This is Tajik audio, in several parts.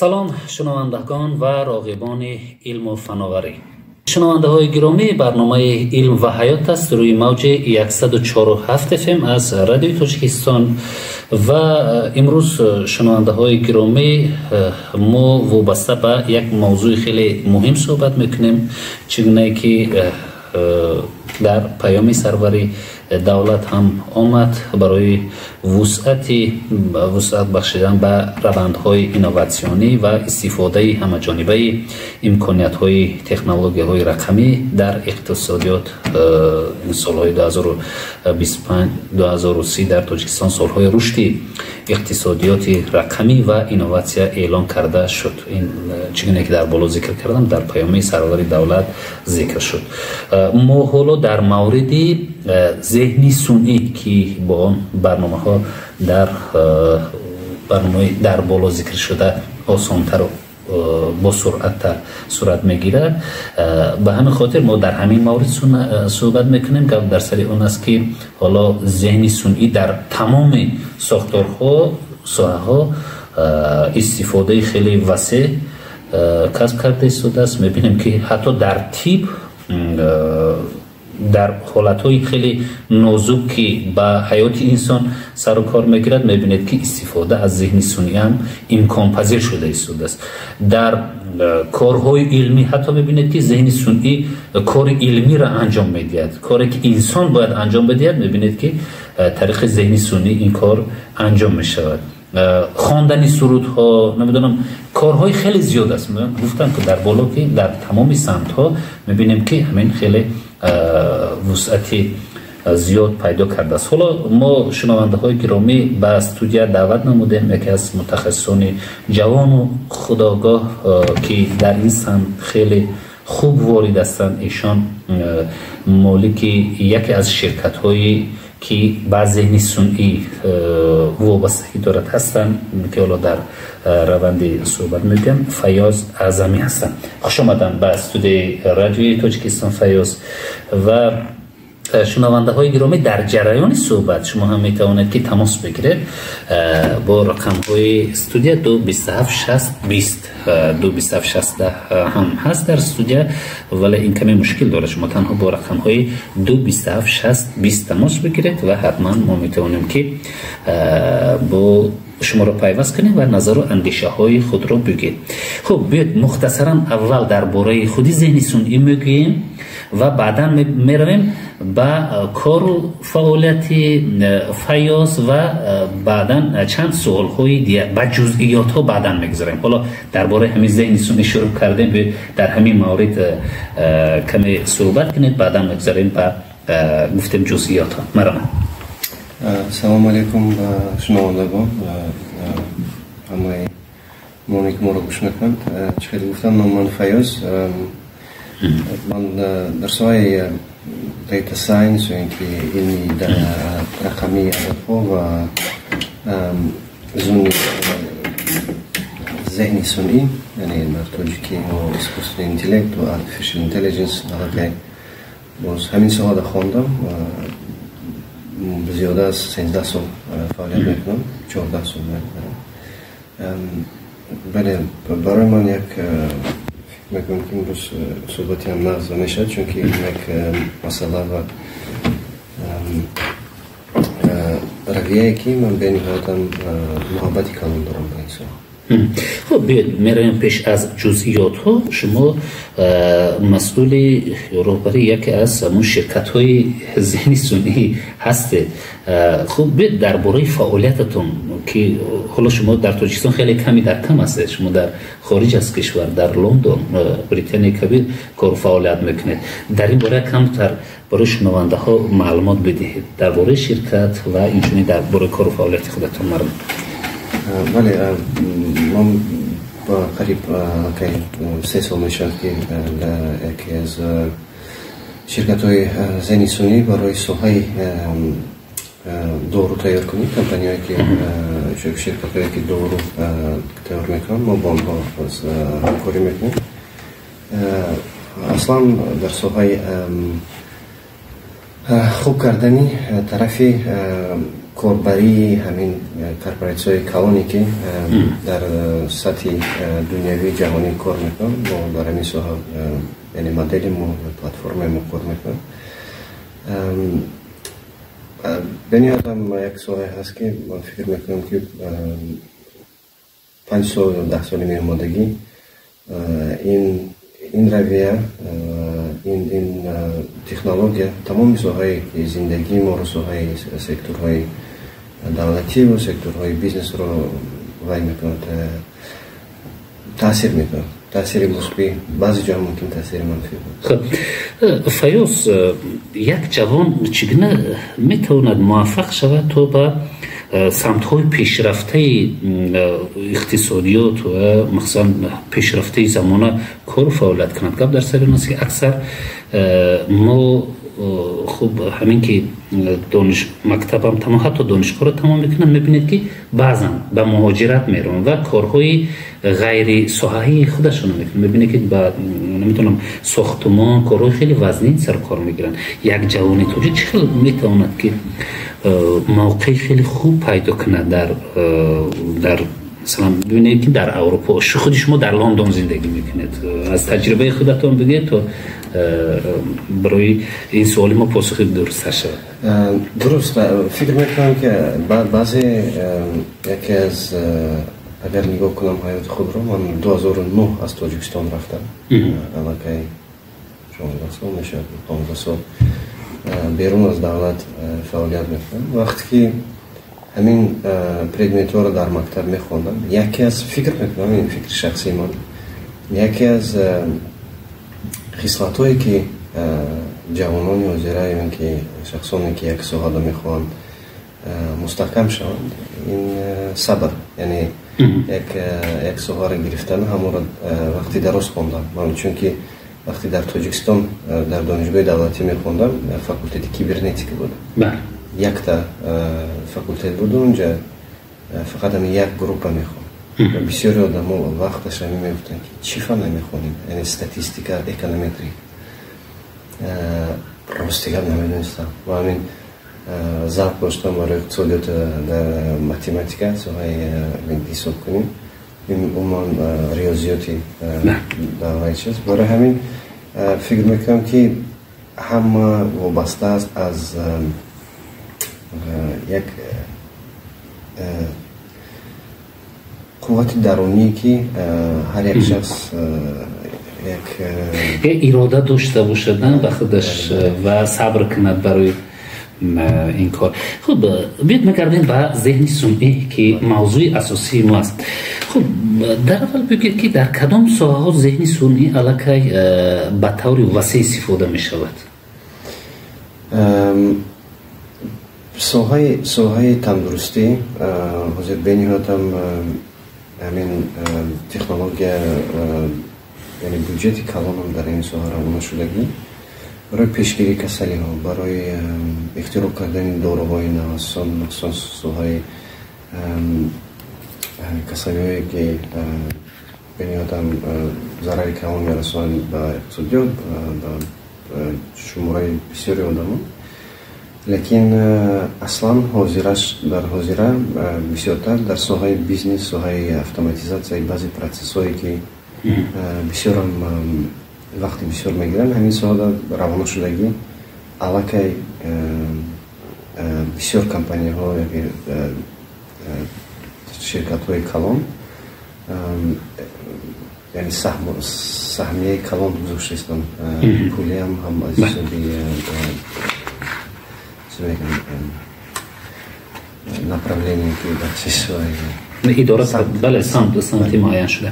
Салом, шунавандагон ва роғибони илму фановарӣ. Шунавандаҳои гиромӣ, барномаи «Илм ва ҳаёт» аст рӯи мавҷи 104,7 фм аз Радиои Тоҷикистон. Ва имрӯз, шунавандаҳои гиромӣ, мо вобаста ба як мавзӯи хеле муҳим суҳбат мекунем. Чӣ гунае ки дар паёми сарвари давлат ҳам омад, барои вусъат бахшидан ба равандҳои инноватсионӣ ва истифодаи ҳамаҷонибаи имкониятҳои технологияҳои рақамӣ дар иқтисодиёт, солҳои 2025-2030 дар Тоҷикистон солҳои рушди иқтисодиёти рақамӣ ва инноватсия эълон карда шуд. Ин, чӣ гуне ки дар боло зикр кардам, дар паёми сарвари давлат зикр шуд. Мо ҳоло дар мавриди зеҳни сунъӣ, ки бо он барномаҳо дар барномаи дар боло зикршуда осонтару босуръаттар сурат мегирад, ба ҳамин хотир мо дар ҳамин маврид суҳбат мекунем. Гап дар сари он аст, ки ҳоло зеҳни сунъӣ дар тамоми сохторҳо, соҳаҳо истифодаи хеле васеъ касб карда истодааст. Мебинем, ки ҳатто дар тиб, дар ҳолатҳои хеле нозук, ки ба ҳаёти инсон сару кор мегирад, мебинед, ки истифода аз зеҳни сунъӣ ҳам имконпазир шуда истодааст. Дар корҳои илмӣ ҳатто мебинед, ки зеҳни сунъӣ кори илмиро анҷом медиҳад. Коре ки инсон бояд анҷом бидиҳад, мебинед, ки тариқи зеҳни сунъӣ ин кор анҷом мешавад. Хондани сурудҳо, намедонам, корҳои хеле зиёд аст. Гуфтам, ки дар боло, ки дар тамоми самтҳо мебинем, ки ҳамин хеле вусъати зиёд пайдо кардааст. Ҳоло мо, шунавандаҳои гиромӣ, ба студия даъват намудем яке аз мутахассисони ҷавону худогоҳ, ки дар ин самт хеле хуб ворид ҳастанд. Эшон молики яке аз ширкатҳое, ки ба зеҳни сунъӣ вобастагӣ дорад, ҳастанд, ки ҳоло дар раванди суҳбат мегӯям. Фаёз Аъзамӣ ҳастанд. Хуш омаданд ба студияи Радиои Тоҷикистон, Фаёз. Ва шунавандаҳои гиромӣ, дар ҷараёни суҳбат шумо ҳам метавонед, ки тамос бигиред бо рақамҳои студия: 2 27 60 20, 2 27 60 ҳам ҳаст дар студия, вале ин каме мушкил дорад. Шумо танҳо бо рақамҳои 2 27 60 20 тамос бигиред ва ҳатман мо метавонем, ки бо шуморо пайваст кунем ва назару андешаҳои худро бигӯед. Хуб, биёед, мухтасаран аввал дар бораи худи зеҳни сунъӣ мегӯем ва баъдан меравем ба кору фаъолияти Фаёз ва баъдан чанд суолҳои ба ҷузъиётҳо баъдан мегузарем. Ҳоло дар бораи ҳамин зеҳни сунъӣ шурӯъ кардем, биёед, дар ҳамин маврид каме суҳбат кунед, баъдан мегузарем ба, гуфтем, ҷузъиётҳо. Марҳамат. Салому алайкум ба шунавандагон ва ҳамаи моне, ки моро гӯш мекунанд. Чӣ хеле гуфтам, номи ман Фаёз. Ман дар соҳаи data science ё ин ки илми рақамии ададҳо ва зуни зеҳни сунъӣ, яъне дар тоҷикӣ искусственный интеллект ва artificial intelligence, аллакай боз ҳамин соҳада хондам ва зиёда аз 13 сол фаъолият мекунам, 14 сол. Бале, барои ман як фикр мекунам, ки имрӯз суҳбати ҳам нағз мешавад, чунки як масъала ва равияе, ки ман бениҳоятам муҳаббати калон дорам ба ин соҳа. Хуб, биёед, меравем. Пеш аз ҷузъиётҳо, шумо масъули роҳбарии яке аз ҳамун ширкатҳои зеҳни сунъӣ ҳастед. Хуб, биёед, дар бораи фаъолиятатон, ки ҳоло шумо дар Тоҷикистон хеле ками дар кам ҳастед, шумо дар хориҷ аз кишвар, дар Лондон, Британияи Кабир кору фаъолият мекунед. Дар ин бора камтар барои шунавандаҳо маълумот бидиҳед, дар бораи ширкат ва инчунин дар бораи кору фаъолияти худатон. Марҳамат. Бале, ман ба қариб аллакай 3 сол мешавад, ки дар яке аз ширкатҳои зеҳни сунъӣ барои соҳаи дору тайёркунӣ, компанияое ки, ширкатҳое ки дору тайёр мекунанд, мо бо онҳо ҳамкорӣ мекунем. Аслан дар соҳаи хуб кардани тарафи Корбарии ҳамин корпоратсияҳои калоне, ки дар сатҳи дунявии ҷаҳонӣ кор мекунанд, мо дар ҳамин соҳа, яъне модели мо, платформаи мо кор мекунад. Бениҳоятам як соҳае ҳаст, ки ман фикр мекунам, ки 5 сол ё 10 соли меомадагӣ ин равия, ин технология тамоми соҳае ки зиндагии моро, соҳаи секторҳои давлативу секторҳои бизнесро вай мекунад, таъсир мекунад, таъсири мусбӣ, баъзе ҷо мумкин таъсири манфӣ. Хуб, Фаёз, як ҷавон чӣ гуна метавонад муваффақ шавад то ба самтҳои пешрафтаи иқтисодиёт ва махсусан пешрафтаи замона кору фаъолият кунад? Гап дар сари он аст, ки аксар мо, хуб, ҳамин ки дониш мактабам тамом, ҳатто донишгоҳро тамом мекунанд, мебинед, ки баъзан ба муҳоҷират мераванд ва корҳои ғайрисоҳаии худашонро мекунанд. Мебинед, ки ба, намедонам, сохтумон, корҳои хеле вазнин сар кор мегиранд. Як ҷавони тоҷик чӣ хел метавонад, ки мавқеи хеле хуб пайдо кунад дар, масалан, бибинед, ки дар Аврупо, худи шумо дар Лондон зиндагӣ мекунед, аз таҷрибаи худатон бигӯед, то барои ин суоли мо посухи дурусттар шавад. Дуруст, фикр мекунам, ки баъзе яке аз, агар нигоҳ кунам ҳаёти худро, ман 2009 аз Тоҷикистон рафтам, аллакай 16 сол мешавад, 15 сол берун аз давлат фаъолият мекунам. Вақте ки ҳамин предметҳоро дар мактаб мехондам, яке аз, фикр мекунам, ин фикри шахсии ман, яке аз хислатҳое, ки ҷавонони ҳозира ё ин ки шахсоне, ки як соҳада мехоҳанд мустаҳкам шаванд, ин сабр, яъне як соҳаро гирифтан, ҳамонро вақти дароз хондам. Ман чунки вақте дар Тоҷикистон дар донишгоҳи давлатӣ мехондам, факултети кибернетика буд, якта факултет буду унҷа фақат ҳамин як группа мехонд. Бисёри одамо вақташ ҳамин мегуфтанд, ки чӣ фан мехонем, яъне статистика, эконометрия. Рости гап, намедонистам ва ҳамин завқ доштам барои иқтисодиёт, дар математика, соҳаи ҳисоб кунем, умуман риёзиёти давраи чиз. Барои ҳамин фикр мекунам, ки ҳама вобаста аст аз як қуввати дарунӣ, ки ҳар як шахс як ирода дошта бошад ба худаш ва сабр кунад барои ин кор. Хуб, биёд мегардем ба зеҳни сунъӣ, ки мавзӯи асосии мо аст. Хуб, дар аввал бигӯед, ки дар кадом соҳаҳо зеҳни сунъӣ аллакай ба таври васеъ истифода мешавад? Соҳаи тандурустӣ ҳозир бениҳоятам ҳамин технология, яъне бюҷети калонам дар ин соҳа равона шудагӣ барои пешгирии касалиҳо, барои ихтироъ кардани доруҳои нав, махсусан соҳаи касалиҳое, ки бениҳоятам зарари калон мерасонанд ба иқтисодиёт, ба шумораи бисёри одамон. Лекин аслан ҳозираш, дар ҳозира бисёртар дар соҳаи бизнес, соҳаи автоматизатсияи баъзе процессҳое, ки бисёрам вақти бисёр мегиранд, ҳамин соҳада равона шудагӣ. Аллакай бисёр компанияҳо, ширкатҳои калон, яъне саҳмияи калон гузошта истанд, пулиам ҳам аз ҳисоби мегӯям, направление, ки дар идора, бале, самти муайян шуда.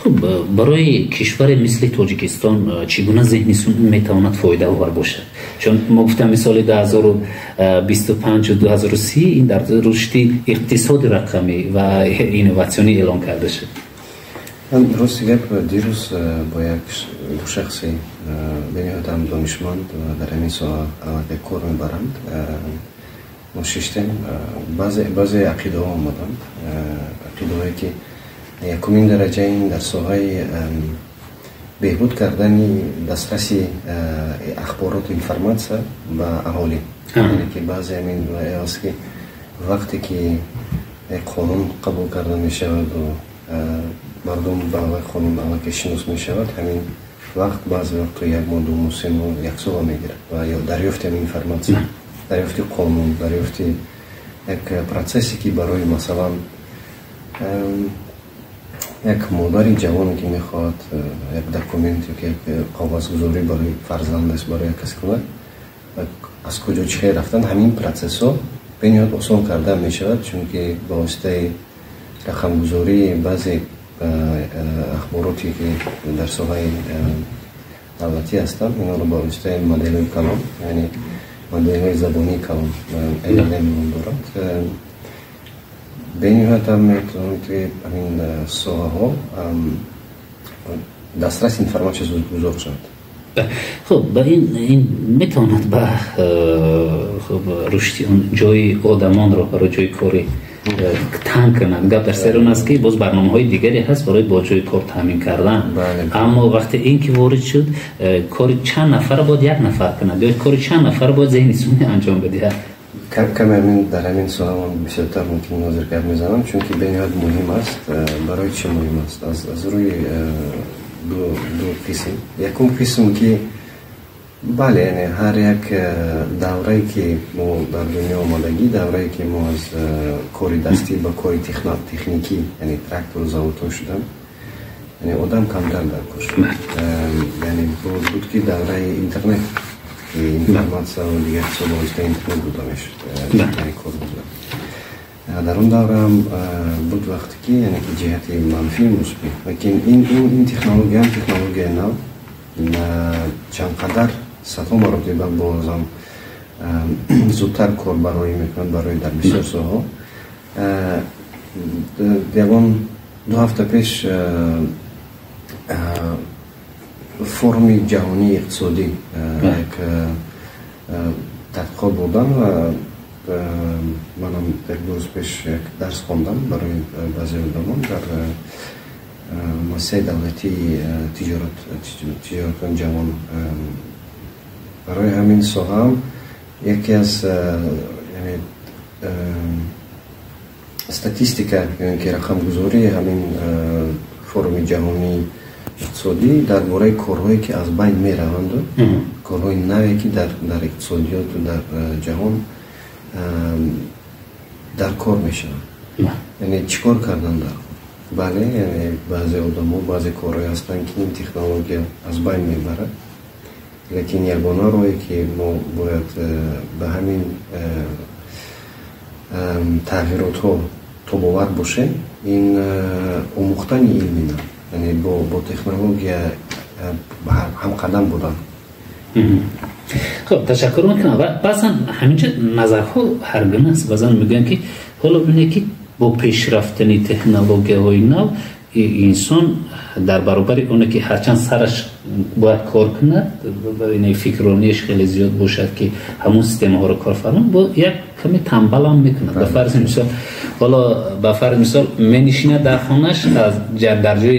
Хуб, барои кишваре мисли Тоҷикистон чӣ гуна зеҳни сунъӣ метавонад фоидаовар бошад? Чун мо гуфтам, мисоли 2025 2030 ин дар рушди иқтисоди рақамӣ ва инноватсионӣ эълон карда шуд. Рости гап, дирӯз бо як ду шахси бениҳоятам донишманд ва дар ҳамин соҳа аллакай кор мебаранд мо шиштем. Баъзе ақидаҳо омаданд, ақидаҳое, ки якумин дараҷа ин дар соҳаи беҳбуд кардани дастраси ахбороту информатсия ба аҳолӣ, яъне ки баъзе ҳамин аст, ки Вақте ки як қонун қабул карда мешаваду мардум ба қонун аллакай шинос мешавад, ҳамин вақт баъзе вақт то як моҳ, 2 моҳ, 3 моҳ, як сола мегирад ва ё дарёфти ҳамин информатсия, дарёфти қонун, дарёфти як процессе, ки барои, масалан, як модари ҷавоне, ки мехоҳад як документ ё як коғазгузорӣ барои фарзандаш, барои як кас кунад, аз куҷо, чӣ хел рафтан, ҳамин процессҳо бениҳоят осон карда мешавад, чунки ба воситаи рақамгузории баъзе ахбороте, ки дар соҳаи давлатӣ ҳастанд, инҳоро ба воситаи моделҳои калон, яъне моделҳои забонии калон, LLM ном дорад, бениҳоят ҳам метавонад, ки ҳамин соҳаҳо дастраси информатсия зудгузор шавад. Хуб, ба ин метавонад ба хуб рушди он ҷои одамонро барои ҷои кори танг кунад. Гап дар сари он аст, ки боз барномаҳои дигаре ҳаст барои бо ҷои кор таъмин кардан, аммо вақте ин ки ворид шуд, кори чанд нафар бояд як нафар кунад ё кори чанд нафар бояд зеҳни сунъӣ анҷом бидиҳад? Каме ҳамин дар ҳамин соҳа ман бисёртар мумкин ҳозир гап мезанам, чунки бениҳоят муҳим аст. Барои чӣ муҳим аст? Аз рӯи ду қисм. Якум қисм ки, бале, яъне ҳар як даврае, ки мо дар дунё омадагӣ, даврае, ки мо аз кори дастӣ ба кори техникӣ, яъне трактору заводҳо шудам, яъне одам камтар дар кор шуд. Яъне буд ки давраи интернет, ки информатсия ва дигар чизҳо ба воситаи интернет дода мешуд, яъне кор буда. Дар он давраам буд вақте ки, яъне ки ҷиҳати манфӣ, мусбӣ, лекин ин технологияам технологияи нав чанд қадар садҳо маротиба бозам зудтар кор бароӣ мекунад барои дар бисёр соҳаҳо. Ягон 2 ҳафта пеш форуми ҷаҳонии иқтисодӣ як тадқиқот бурдан ва манам як 2 рӯз пеш як дарс хондам барои баъзе одамон дар муассисаи давлатии тиҷорат, тиҷоратони ҷавон. Барои ҳамин соҳаам яке аз, яъне, статистика ё ки рақамгузории ҳамин форуми ҷаҳонии иқтисодӣ дар бораи корҳое, ки аз байн мераванду корҳои наве, ки дар иқтисодиёту дар ҷаҳон дар кор мешаванд, яъне чӣ кор кардан дар кор. Бале, яъне баъзе одамо, баъзе корҳое ҳастанд, ки ин технология аз байн мебарад, лекин ягона роҳе, ки мо бояд ба ҳамин тағйиротҳо тобовар бошем, ин омӯхтани илми нав, яъне бо технология ҳамқадам будан. Хуб, ташаккур мекунам. Ва баъзан ҳаминҷа назарҳо ҳаргуна аст. Баъзан мегӯянд, ки ҳоло бинед, ки бо пешрафтани технологияҳои нав инсон дар баробари оне ки ҳарчанд сараш бояд кор кунад, фикронияш хеле зиёд бошад, ки ҳамун системаҳоро корфармо, бо як каме тамбалам мекунад. Ба фарзи мисол, ҳоло ба фарзи мисол менишинад дар хонаш, дар ҷои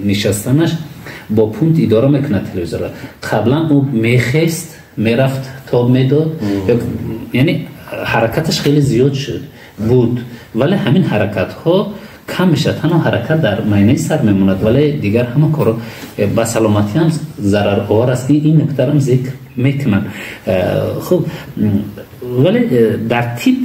нишастанаш бо пульт идора мекунад телевизорро. Қаблан ӯ мехест, мерафт, тоб медод, яъне ҳаракаташ хеле зиёд шуд буд, вале ҳамин ҳаракатҳо кам мешавад. Танҳо ҳаракат дар майнаи сар мемонад, вале дигар ҳама корро ба саломатӣ ҳам зараровар аст. Ин нуктаам зикр мекунанд. Хуб, вале дар тиб,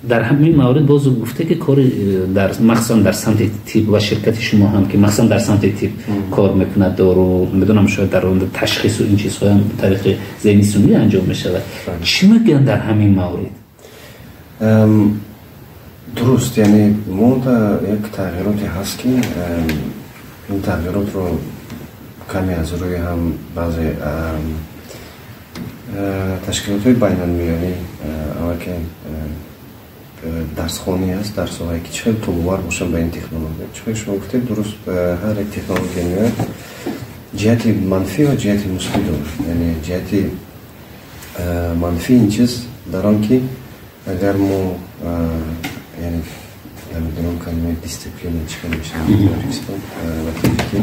дар ҳамин маврид боз гуфта, ки кори дар махсусан дар самти тиб ва ширкати шумо ҳам, ки махсусан дар самти тиб кор мекунад, дору, медонам, шояд дар ташхису ин чизҳоям тариқи зеҳни сунъӣ анҷом мешавад. Чӣ мегӯянд дар ҳамин маврид? Дуруст, яъне мода як тағйироте ҳаст, ки ин тағйиротро каме аз рӯи ҳам баъзе ташкилотҳои байналмилалӣ аллакай дарсхонӣ аст дар соҳае, ки чӣ хел тобовар бошанд ба ин технология. Чӣ хел шумо гуфтед, дуруст, ҳар як технология меояд, ҷиҳати манфӣ ва ҷиҳати мусбӣ дорад. Яъне ҷиҳати манфӣ ин чиз дар он, ки агар мо, яъне намедонам, калимаи дисциплина чӣ хел мешавад тоҷикистон ва тоҷикӣ.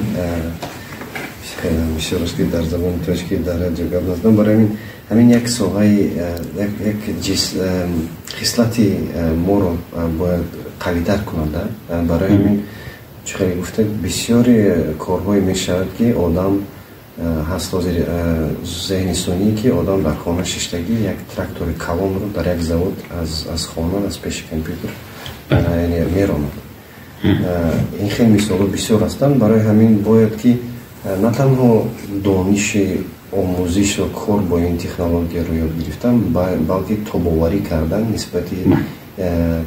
Хеле бисёр аст, ки дар забони тоҷикӣ дар радио гап назадам. Барои ҳамин ҳамин як соҳаи як хислати моро бояд қавитар кунад. Барои ҳамин, чӣ хеле гуфтед, бисёри корҳое мешавад, ки одам ҳаст ҳозир зеҳни сунъӣ, ки одам дар хона шиштагӣ як трактори калонро дар як завод аз хона, аз пеши компютер, яъне меронад. Ин хел мисолҳо бисёр ҳастанд. Барои ҳамин бояд ки на танҳо дониши омӯзишу кор бо ин технологияро ёд гирифтан, балки тобоварӣ кардан нисбати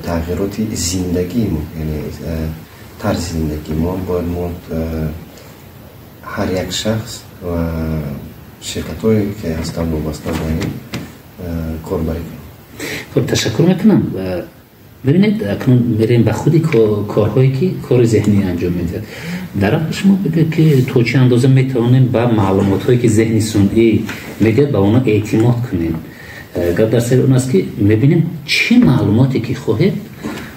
тағйироти зиндагии мо, яъне тарзи зиндагии мо. Бояд мо, ҳар як шахс ва ширкатҳое, ки ҳастанд вобаста ба ин, корбарӣ кунем. Хуб, ташаккур мекунам. Бибинед, акнун мерем ба худи корҳое, ки кори зеҳнӣ анҷом медиҳад. Дар аввал шумо бигӯед, ки то чӣ андоза метавонем ба маълумотҳое, ки зеҳни сунъӣ медиҳад, ба онҳо эътимод кунем? Гап дар сари он аст, ки мебинем, чӣ маълумоте ки хоҳед,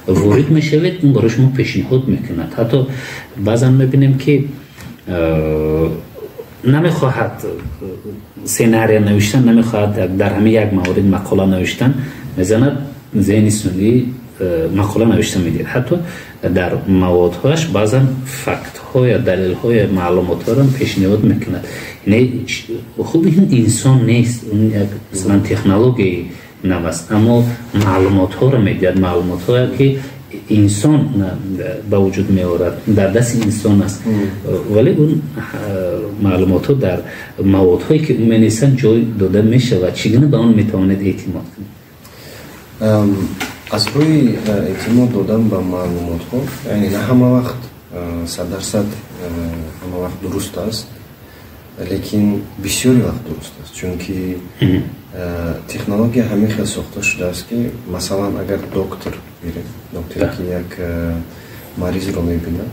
ворид мешавед, он барои шумо пешниҳод мекунад. Ҳатто баъзан мебинем, ки намехоҳад сценария навиштан, намехоҳад дар ҳамин як маврид мақола навиштан, мезанад, зеҳни сунъӣ мақола навишта медиҳад. Ҳатто дар маводҳояш баъзан фактҳоя, далелҳоя, маълумотҳоро пешниҳод мекунад. Хуб, ин инсон нест, як масалан технологияи нав аст, аммо маълумотҳоро медиҳад, маълумотҳое, ки инсон ба вуҷуд меорад, дар дасти инсон аст, вале он маълумотҳо дар маводҳое, ки ӯ менависанд, ҷой дода мешавад. Чӣ гуна ба он метавонед эътимод кунед? Аз рӯи эътимод додан ба маълумотҳо, яъне на ҳама вақт 100% ҳама вақт дуруст аст, лекин бисёри вақт дуруст аст, чунки технология ҳамин хел сохта шудааст, ки масалан, агар доктор гирем, докторе, ки як маризро мебинад,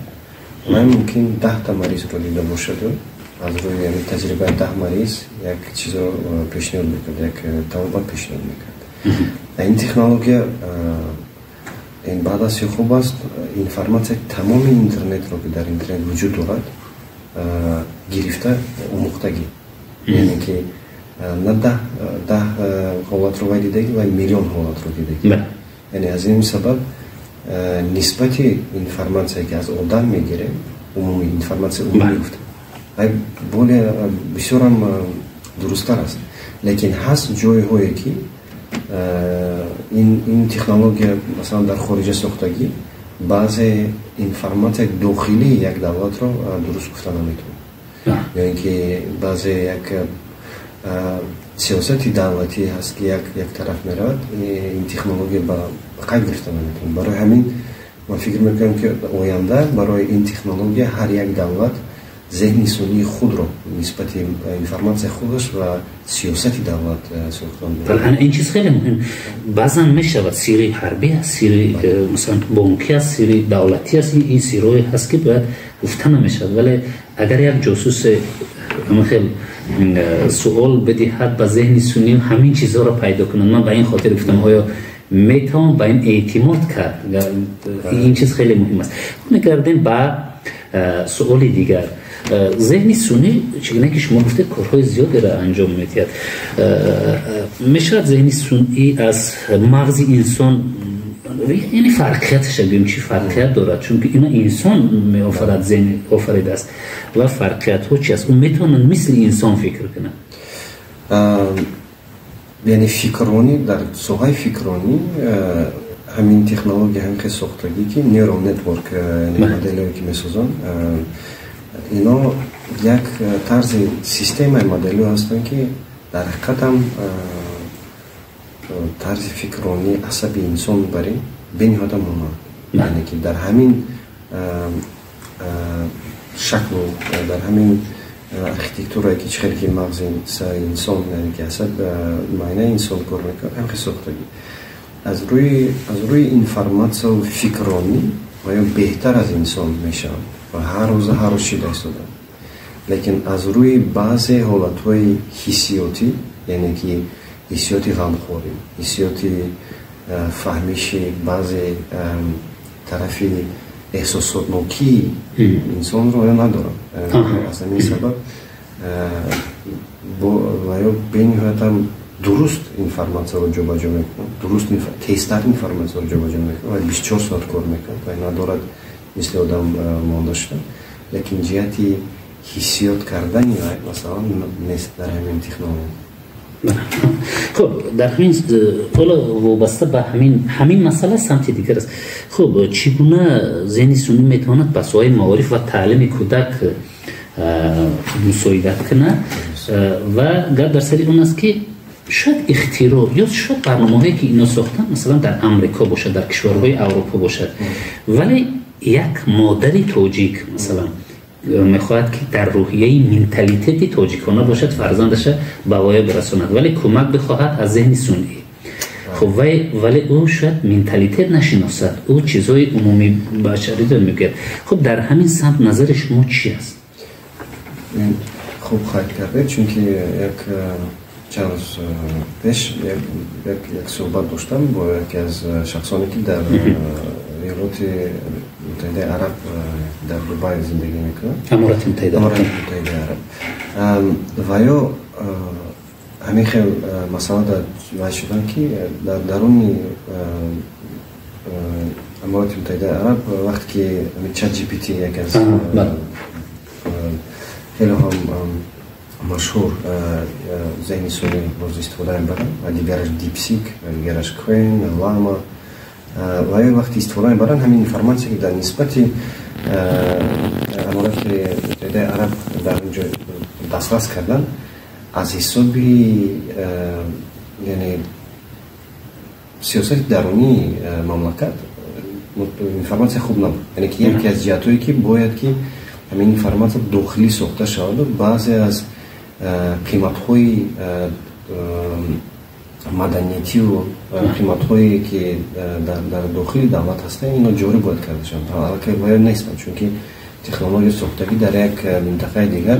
вай мумкин 10-та маризро дида бошаду аз рӯи ҳамин таҷрибаи 10 мариз як чизро пешниҳод мекард, як табобат пешниҳод мекард. Ин технология ин бад аст ё хуб аст, информатсияи тамоми интернетро, ки дар интернет вуҷуд дорад, гирифта омӯхтагӣ, яъне ки на 10 ҳолатро вай дидагӣ, вай миллион ҳолатро дидагӣ. Яъне аз ин сабаб нисбати информатсия, ки аз одам мегирем, умумӣ информатсия, умумӣ гуфта, вай более бисёрам дурусттар аст. Лекин ҳаст ҷойҳое, ки ин технология, масалан, дар хориҷа сохтагӣ, баъзе информатсияи дохилии як давлатро дуруст гуфта наметавонад ё ин ки баъзе як сиёсати давлатӣ ҳаст, ки як тараф меравад, ин технология ба қайд гирифта наметавонад. Барои ҳамин ман фикр мекунам, ки оянда барои ин технология ҳар як давлат зеҳни сунъии худро нисбати информатсияи худаш ва сиёсати давлат сохтан. Ин чиз хеле муҳим. Баъзан мешавад, сирри ҳарбӣ аст, сирри масалан бонкӣ аст, сирри давлатӣ аст. Ин сирҳое ҳаст, ки бояд гуфта намешавад, вале агар як ҷосусе хел суол бидиҳад ба зеҳни сунъӣ, ҳамин чизҳоро пайдо кунад. Ман ба ин хотир гуфтам, оё метавон ба ин эътимод кард? Ин чиз хеле муҳим аст. Мегардем ба суоли дигар. Зеҳни сунъӣ, чӣ гуна ки шумо гуфтед, корҳои зиёдеро анҷом медиҳад. Мешавад зеҳни сунъӣ аз мағзи инсон, яъне фарқияташа гӯем, чӣ фарқият дорад? Чунки ина инсон меофарад, зеҳн офаридааст, ва фарқиятҳо чи аст? Ӯ метавонад мисли инсон фикр кунад? Яъне фикронӣ, дар соҳаи фикронӣ ҳамин технология ҳамин хел сохтагӣ, ки neural network моделҳое, ки месозанд, ино як тарзи системаи моделҳо ҳастанд, ки дар ҳақиқатам тарзи фикронии асаби инсон бар ин бениҳоята монанд, яъне ки дар ҳамин шаклу дар ҳамин архитектурае, ки чӣ хеле ки мағзи инсон, яъне ки асаб, майнаи инсон кор мекунад, ҳамин хел сохтагӣ. Аз рӯи информатсияу фикронӣ ва ё беҳтар аз инсон мешаванд ва ҳар рӯза ҳар рӯз шида истоданд, лекин аз рӯи баъзе ҳолатҳои ҳиссиётӣ, яъне ки ҳиссиёти ғамхорӣ, ҳиссиёти фаҳмиши баъзе тарафи эҳсосотнокии инсонро ё надорад. Аз ҳамин сабаб Ва ё бениҳоятам дуруст информатсияро ҷобаҷо мекунад, дуруст, тезтар информатсияро ҷобаҷо мекунад ва 24 соат кор мекунад ва надорад мисли одам монда шуда. Лекин ҷиҳати ҳиссиёт кардани вай, масалан, нест дар ҳамин технология. Хуб, дар ҳамин ҳоло вобаста ба ҳамин масъала самти дигар аст. Хуб, чӣ гуна зеҳни сунъӣ метавонад ба соҳаи маориф ва таълими кӯдак мусоидат кунад? Ва гап дар сари он аст, ки шояд ихтироъ ё шояд барномаҳое, ки ино сохтанд, масалан, дар Амрико бошад, дар кишварҳои Аврупо бошад, вале як модари тоҷик, масалан, мехоҳад, ки дар рӯҳияи менталитети тоҷикона бошад, фарзандаша ба воя бирасонад, вале кӯмак бихоҳад аз зеҳни сунъӣ. Хуб, вале ӯ шояд менталитет нашиносад, ӯ чизҳои умумӣ башариро мегӯяд. Хуб, дар ҳамин самт назари шумо чӣ аст? Хуб қайд кардед, чунки як чанд рӯз пеш як суҳбат доштам бо яке аз шахсоне, ки дар Иёлоти Муттаҳидаи Араб, дар Дубай зиндагӣ мекунад. Аморати Муттаҳида. Аморати Муттаҳидаи Араб. Ва ё ҳамин хел масъала дар вай шудан, ки дар даруни Аморати Муттаҳидаи Араб, вақте ки Чат GPT, яке аз хеле ҳам машҳур зеҳни сунъӣ, боз истифода мебаранд, ва дигараш DeepSeek, ва дигараш Qwen, Llama, ва ё вақте истифода мебаранд, ҳамин информатсия, ки дар нисбати Аморати Муттаҳидаи Араб дар он ҷо дастрас кардан, аз ҳисоби, яъне, сиёсати дарунии мамлакат информатсия хуб набуд. Яъне ки яке аз ҷиҳатҳое, ки бояд ки ҳамин информатсия дохилӣ сохта шаваду баъзе аз қиматҳои маданиятиву қиматҳое, ки дар дохили давлат ҳастанд, ино ҷорӣ бояд карда шаванд. Аллакай бояд нестанд, чунки технология сохтагӣ дар як минтақаи дигар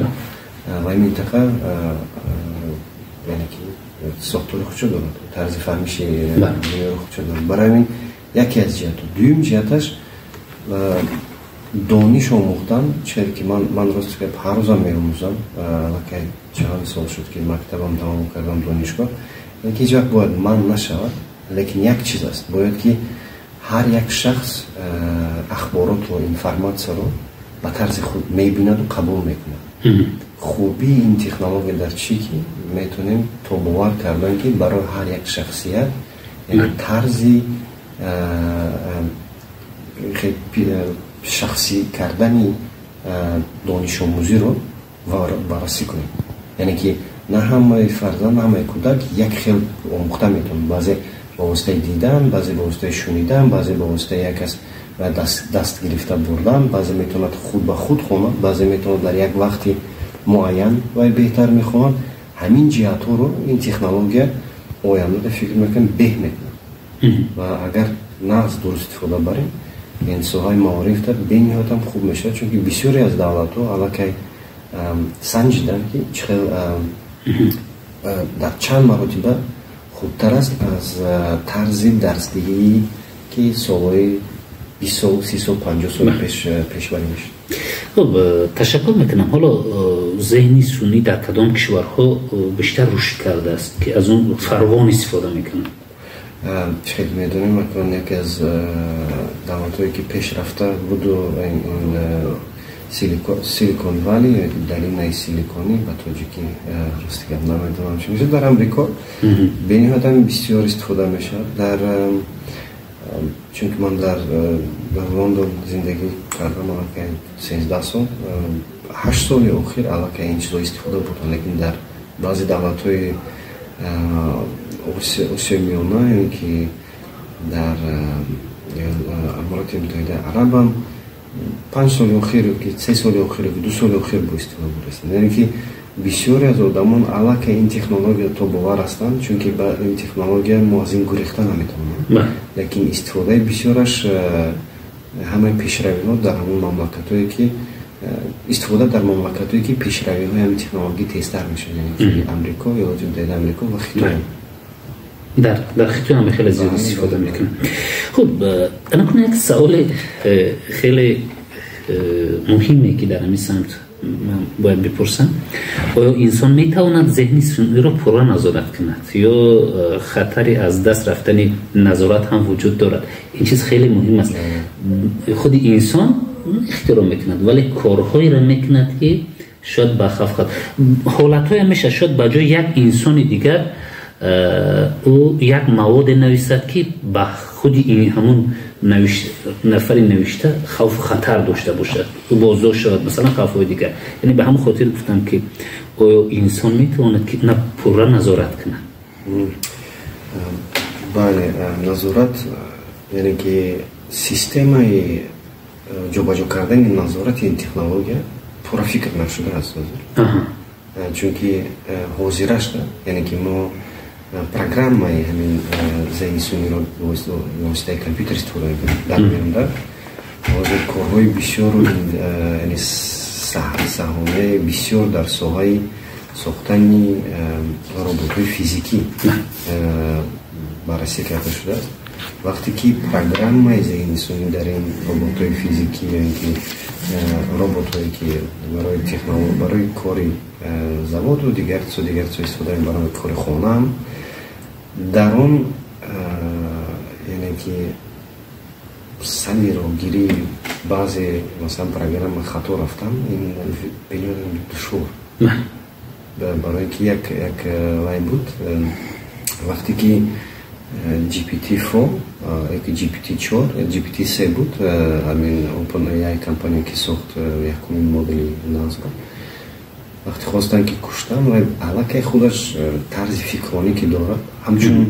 ва ин минтақа, яъне ки, сохтори худшо дорад, тарзи фаҳмиши дунёро худшо дорад. Барои ҳамин яке аз ҷиҳатҳо. Дуюм ҷиҳаташ, дониш омӯхтан, чизе ки ман, рости гап, ҳар рӯзам меомӯзам. Аллакай чанд сол шуд, ки мактабам тамом кардам, донишгоҳ, лекин ҳеҷ вақт бояд ман нашавад. Лекин як чиз аст: бояд ки ҳар як шахс ахборотро, информатсияро ба тарзи худ мебинаду қабул мекунад. Хубии ин технология дар чӣ, ки метавонем тобовар кардан, ки барои ҳар як шахсият, яъне, тарзи шахсӣ кардани донишомӯзиро баррасӣ кунем. Яъне ки на ҳамаи фарзанд, на ҳамаи кӯдак як хел омӯхта метавонад. Баъзе ба воситаи дидан, баъзе ба воситаи шунидан, баъзе ба воситаи як кас даст гирифта бурдан, баъзе метавонад худ ба худ хонад, баъзе метавонад дар як вақти муайян вай беҳтар мехонад. Ҳамин ҷиҳатҳоро ин технология ояндада, фикр мекунем, беҳ мекунад. Ва агар нағз, дуруст истифода барем, ин соҳаи маорифта бениҳоятам хуб мешавад, чунки бисёре аз давлатҳо аллакай санҷиданд, ки чӣ хел дар чанд маротиба хубтар аст аз тарзи дарсдиҳӣ, ки солҳои 20 сол, 30 сол, 50 соли пеш пешбарӣ мешуд. Хуб, ташаккур мекунам. Ҳоло зеҳни сунъӣ дар кадом кишварҳо бештар рушд кардааст, ки аз он фаровон истифода мекунанд? Чӣ хел медонем, акнун яке аз давлатҳое, ки пешрафта буду, Silicon Valley, долинаи Силиконӣ, ба тоҷикӣ, рости гап, намедонам чӣ мешавад, дар Амрико бениҳоят бисёр истифода мешавад. Дар чунки ман дар Лондон зиндагӣ кардам аллакай 13 сол, 8 соли охир аллакай ин чизҳо истифода бурданд. Лекин дар баъзе давлатҳои Осиёи Миёна ё ки дар Аморати Муттаҳидаи Арабам 5 соли охир ки 3 соли охир, 2 соли охир бо истифода бурдастанд. Яъне ки бисёре аз одамон аллакай ин технология тобовар ҳастанд, чунки ба ин технология мо аз ин гурехта наметавонем. Лекин истифодаи бисёраш, ҳамаи пешравиҳо дар ҳамон мамлакатҳое ки истифода дар мамлакатҳое, ки пешравиҳои ҳамин технология тезтар мешавад, яъне ки Амрико, Иёлоти Муттаҳидаи Амрико ва Хитой. Дар Хитой ҳам хеле зиёд истифода мекунанд. Хуб, анакун як саволи хеле муҳиме, ки дар ҳамин самт Ман бояд бипурсам, оё инсон метавонад зеҳни сунъиро пурра назорат кунад ё хатари аз даст рафтани назорат ҳам вуҷуд дорад? Ин чиз хеле муҳим аст. Худи инсон ихтироъ мекунад, вале корҳоеро мекунад, ки шояд ба хавф, ҳолатҳое мешавад, шояд ба ҷои як инсони дигар ӯ як маводе нависад, ки ба худи ҳамун нафари навишта хавфу хатар дошта бошад, ӯ боздошт шавад, масалан, хавфҳои дигар. Яъне ба ҳамон хотир гуфтам, ки оё инсон метавонад, ки на пурра назорат кунад? Бале, назорат, яъне ки системаи ҷобаҷо кардани назорати ин технология пурра фикр нашудааст ҳозир, чунки ҳозирашда, яъне ки мо программаи ҳамин зеҳни сунъиро воситаи компютер истифода мекунем. Дар оянда ҳозир корҳои бисёру, яъне саҳояи бисёр дар соҳаи сохтани роботҳои физикӣ баррасӣ карда шудааст. Вақте ки программаи зеҳни сунъӣ дар ин роботҳои физикӣ ё ин ки роботҳое, ки барои технолог, барои кори заводу дигар чизо, дигар чизо истифода мебаранд, кори хонаам, дар он, яъне ки сари роҳгирии баъзе, масалан, программа хато рафтан, ин бениҳоят душвор, барои ки як вай буд, вақте ки GPT-4 яки GPT-4, GPT-3 буд, ҳамин OpenAI компания, ки сохт якумин модели назро, вақте хостанд, ки куштан, вай аллакай худаш тарзи фикронӣ ки дорад, ҳамчун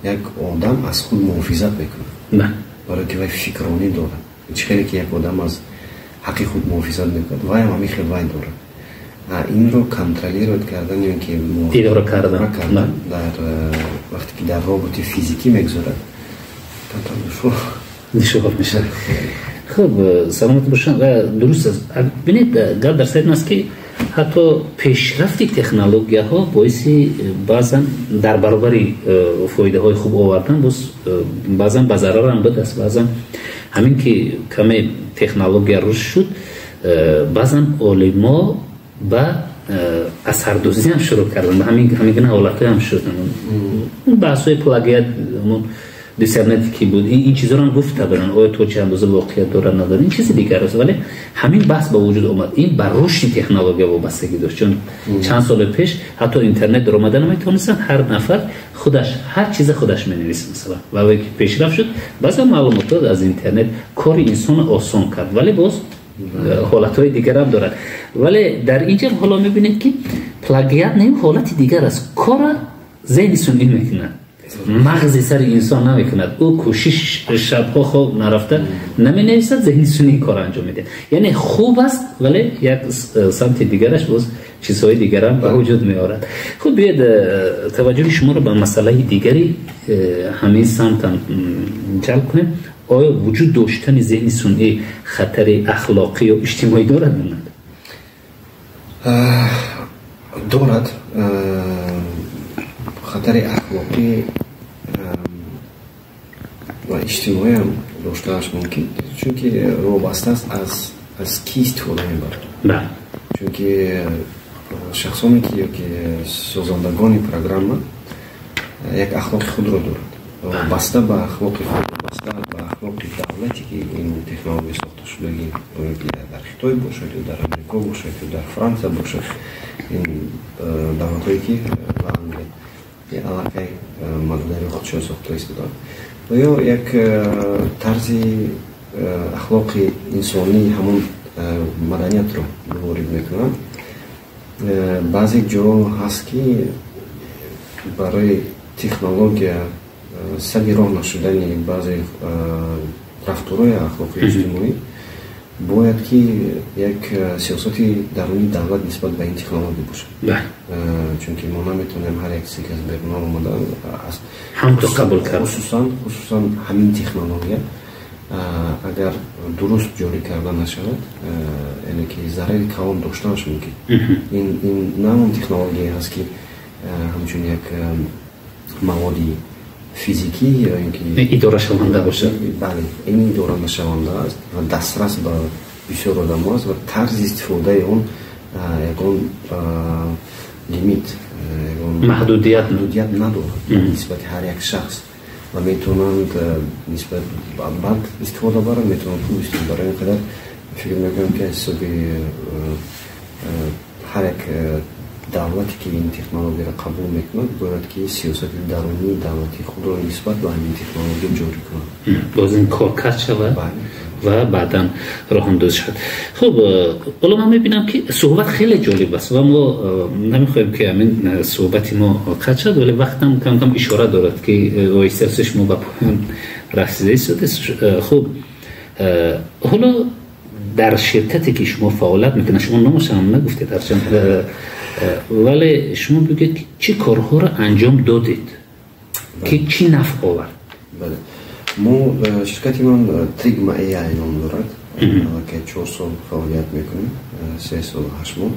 як одам аз худ муҳофизат мекунад, барое ки вай фикронӣ дорад. Чӣ хеле ки як одам аз ҳаққи худ муҳофизат мекунад, вайам ҳамин хел вай дорад. Инро контролировать кардан ё ки идора кардан дар вақте ки дар роботи физикӣ мегузорад, камтар душвор. Душвор мешавад. Хуб, саломат бошанд. Ва дуруст аст, бинед, гап дар сари аст, ки ҳатто пешрафти технологияҳо боиси баъзан дар баробари фоидаҳои хуб овардан, боз баъзан ба зарарам будааст. Баъзан ҳамин ки каме технология рушд шуд, баъзан олимо ба асардӯзӣ ҳам шурӯъ карданд. Ҳамин гуна ҳолатҳоям шуд, баҳсҳои плагиат, диссернете ки буд, ин чизҳоро ҳам гуфта буданд. Оё то чӣ андоза воқеият дорад, надорад, ин чизи дигар аст, вале ҳамин баҳс ба вуҷуд омад. Ин ба рушди технология вобастагӣ дошт, чун чанд соли пеш ҳатто интернет даромада наметавонистанд, ҳар нафар худаш ҳар чиза худаш менависад, масалан. Ва ки пешрафт шуд, баъзан маълумотҳо аз интернет кори инсонро осон кард, вале боз ҳолатҳои дигарам дорад. Вале дар ин ҷо ҳоло мебинед, ки плагиат не, ҳолати дигар аст. Кора зеҳни сунъӣ мекунад, мағзи сари инсон намекунад. Ӯ кӯшиш, шабҳо хоб нарафта наменависад, зеҳни сунъӣ кор анҷом медиҳад. Яъне хуб аст, вале як самти дигараш боз чизҳои дигарам ба вуҷуд меорад. Хуб, биёед таваҷҷӯҳи шуморо ба масъалаи дигари ҳамин самтам ҷалб кунем. Оё вуҷуд доштани зеҳни сунъӣ хатари ахлоқӣ ё иҷтимоӣ дорад? Дорад. Хатари ахлоқӣ ва иҷтимоиам доштааш мумкин, чунки вобаста аст аз кӣ истифода мебарад, чунки шахсоне ки ёки созандагони программа як ахлоқи худро дорад, вобаста ба ахлоқи худ, вобаста ба ахлоқи давлате, ки ин технология сохта шудагӣ, ки дар Хитой бошад ё дар Амрико бошад ё дар Франсия бошад, ин давлатҳое ки ва Англия аллакай модели худшон сохта истодаанд ва ё як тарзи ахлоқи инсонии ҳамон маданиятро ворид мекунанд. Баъзе ҷо ҳаст, ки барои технология сари роҳ нашудани баъзе рафторҳои ахлоқи иҷтимоӣ бояд ки як сиёсати дарунии давлат нисбат ба ин технология бошад, чунки мо наметавонем ҳар як чизе, ки аз беруна омада, ҳамто қабул кард. Хусусан ҳамин технология агар дуруст ҷорӣ карда нашавад, яъне ки зарари калон доштанаш мумкин. Ин на он технология ҳаст, ки ҳамчун як маводи физикӣ ё ин ки идорашаванда бошад. Бале, ин идоранашаванда аст ва дастрас ба бисёр одамо аст ва тарзи истифодаи он Ягон лимит, ягон маҳдудият надорад нисбати ҳар як шахс ва метавонанд нисбат бад истифода баранд, метавонанд хуб истифода баранд. Ин қадар фикр мекунам, ки аз ҳисоби ҳар як давлате, ки ин технологияро қабул мекунад, бояд ки сиёсати дарунии давлати худро нисбат ба ҳамин технология ҷорӣ кунад. Боз ин коркард шавад ва баъдан роҳандозӣ шавад. Хуб, ҳоло ман мебинам, ки суҳбат хеле ҷолиб аст ва мо намехоҳем, ки ҳамин суҳбати мо қатъ шавад, вале вақтам кам кам ишора дорад, ки оҳиста оҳиста шумо ба поён расида истодед. Хуб, ҳоло дар ширкате, ки шумо фаъолият мекунед, шумо номашам нагуфтед ҳарчанд, вале шумо бигӯед, ки чӣ корҳоро анҷом додед, ки чӣ нафъ овард? Бале, мо, ширкати ман Trigma AI ном дорад. Аллакай 4 сол фаъолият мекунем, 3 солу 8 моҳ.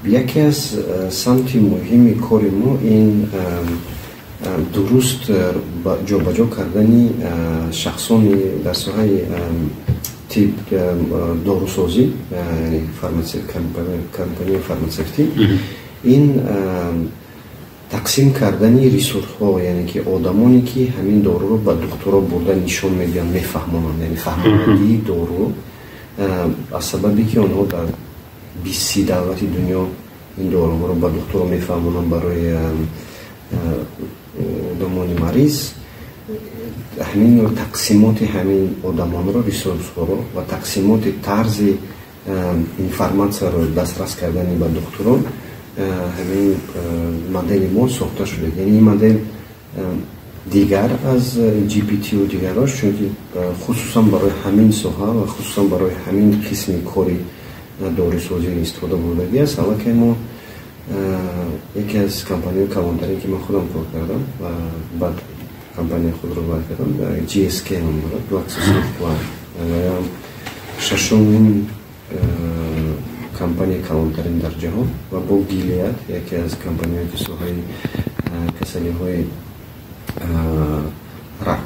Яке аз самти муҳими кори мо ин дуруст ҷобаҷо кардани шахсони дар соҳаи тиб, дорусозӣ, компанияи фарматсевтӣ, ин тақсим кардани ресурсҳо, яъне ки одамоне, ки ҳамин доруро ба духтуро бурда нишон медиҳанд, мефаҳмонанд, яъне фаҳмонадии дору, аз сабабе ки онҳо дар 20-30 давлати дунё ин доруҳоро ба духтуро мефаҳмонанд барои одамони мариз. Ҳамин тақсимоти ҳамин одамонро, ресурсҳоро ва тақсимоти тарзи информатсияро дастрас кардани ба духтурон, ҳамин модели мо сохта шуда. Яъне ин модел дигар аз GPT-ю дигарош, чунки хусусан барои ҳамин соҳа ва хусусан барои ҳамин қисми кори дорусозӣ истифода бурдагӣ аст. Аллакай мо яке аз компанияҳои калонтарин, ки ман худам кор кардам ва баъд компанияи худро вай кардам, GSK ном дорад, GlaxoSmithKline, шашумин компанияи калонтарин дар ҷаҳон, ва бо Gilead, яке аз компанияҳое, ки соҳаи касалиҳои рак,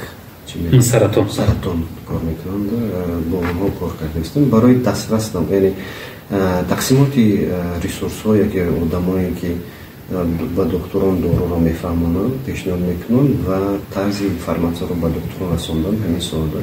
саратон. Саратон кор мекунанд, бо онҳо кор кардаистем барои дастрас, яъне тақсимоти ресурсҳо, яке одамое, ки ба духтурон доруро мефаҳмонанд, пешниҳод мекунанд, ва тарзи информатсияро ба духтурон расондан, ҳамин соҳада.